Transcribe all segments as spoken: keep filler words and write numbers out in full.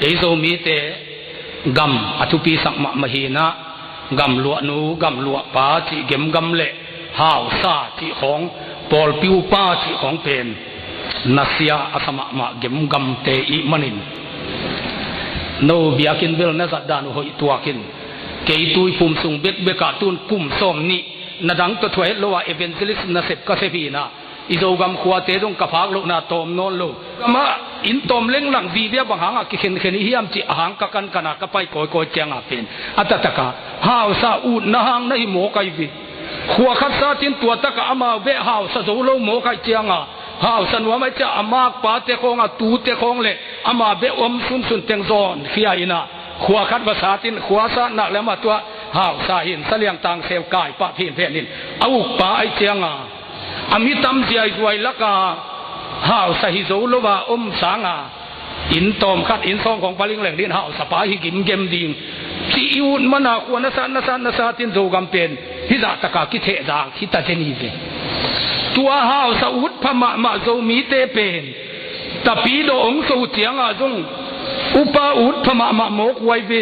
Ei Zomite gam a thupisak mahmah hinah, gamluahnu, gamluahpa cih gemgam le hausa cih khawng, pawlpi upa cih khawng pen nasia a sa mahmah gemgamte ih manin, no biakinn bel na zat dan uh hoih tuakin, kei Tuiphum sung bekbekah tun kum sawm nih na dang tawh thuah het lo a evangelist nasep ka sep hinah, i Zogam khuate zong ka phak lohna tawm nawn lo. Gamah inn tawm lenglang vivia bang hangah kikhenkhen i hiam cih a hang ka kankan a ka pai kawikawi cianga pen, a taktaka hausa utna hang na hi mawk ahi ve. Khua khat satin tua takah amau beh hausa zo lo mawk ahi cianga, hausa nuam ahi ciah a makpate khawng, a tute khawng le ama beh om sunsun teng zawn khia inah, khua khat va satin khua satnak le amah tua hausa hin, saliang tangseu kaipah phinphen in, a ukpa ahi cianga a mi tam ziaizuai laka hausa hi zo lo a om sanga, inn tawm khat, inn sawm khawng paling leng din hausa pa hi gimgem ding cih i ut mana khua na sat, na sat, na satin Zogam pen hih zahtaka kithehzak hita zen hi ve. Tua hausa ut pha mahmah Zomite pen Tapidaw ong so cianga zong upa ut pha mahmah mawk uh ahi ve.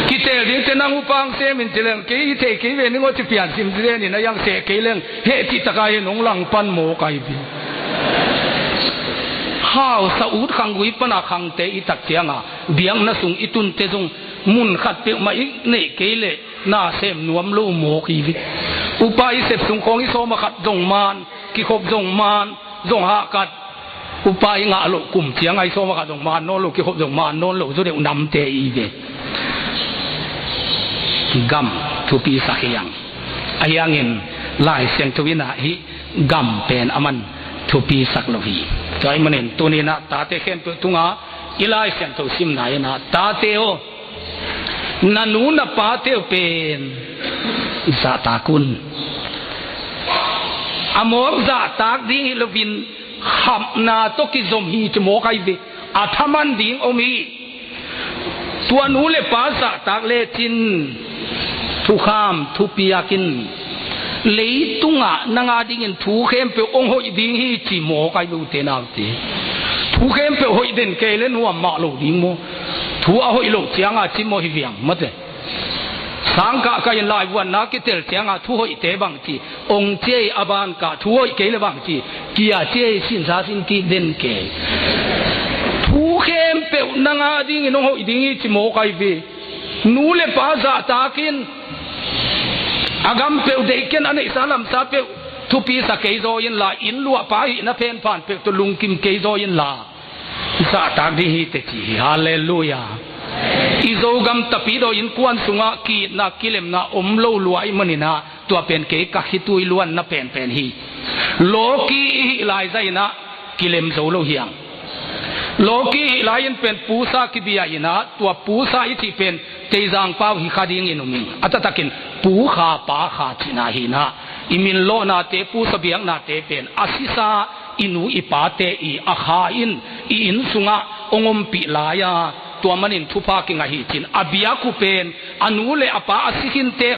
Kitel dingte nang upa ang semin ci leng, kei i thei kei ve ning aw ci pian sim ci zenin a iang seh kei leng heh cih taka hin ong langpan mawk ahi ve. Hausa ut khanggui pana khangte i tak cianga biakna sung i tunte zong mun khat peuhmah i neih kei leh na sem nuam lo mawk hi ve. Upa i sep sung khawng i sawma khat zong man, kikhop zong man, zong hahkat. Upa i ngah loh kum cianga i sawma khat zong man nawn lo, kikhop zong man nawn lo zaw deuh namte i ve. Gam thupisak hi hang. Ahi hangin Lai Siangtho inah hih gam pen a man thupisak lo hi. Tua ahih manin tuninah tate khempeuh tunga i Lai Siangtho simna inah, tate aw, na nu na pate uh pen zahtak un. A mawk zahtak ding hi loin khamna tawh kizom hi ci mawk ahi ve. A thaman ding om hi. Tua nu le pa zahtak lecin thukham thupiak in, leitungah nang a dingin thu khempeuh hong hoih ding hi ci mawk ahi ve ute naute. Thu khempeuh hoih den kei le nuam mah lo ding maw? Thu a hoih loh cianga ci maw hi viang mate. Sangkah ka in laivuanna kitel cianga thu hoihte bang ci, ong ciei a bankah thu hoih kei le bang ci, kia ciei sinsa sin kik den kei. Thu khempeuh nang a dingin hong hoih ding hi ci mawk ahi ve. Nu le pa zahtakin a gam peuh deihken a neihsa lamsa peuh thupi sa kei zaw inla, inn luahpa hihna phenphan peuh tawh lungkim kei zaw inla, zahtak ding hi teci hi. Halleluiah. I Zogam Tapidaw innkuan sungah ki-itna kilemna om lo lua ahih maninah tua pen kei ka khitui luanna penpen hi. Lawki i hih lai zahinah kilem zo lo hiang. Lawki i hih lai-in pen pusa kibia inah tua pusa i cih pen teizangpau hi kha dingin um ing. A taktakin pu kha pa kha cihna hinah i min lawhnate, pusa biaknate pen a sisa i nu i pate i a kha in i inn sungah hong ompih lai-a, tua manin thupha kingah hi cin a biak uh pen a nu le a pa a si khinte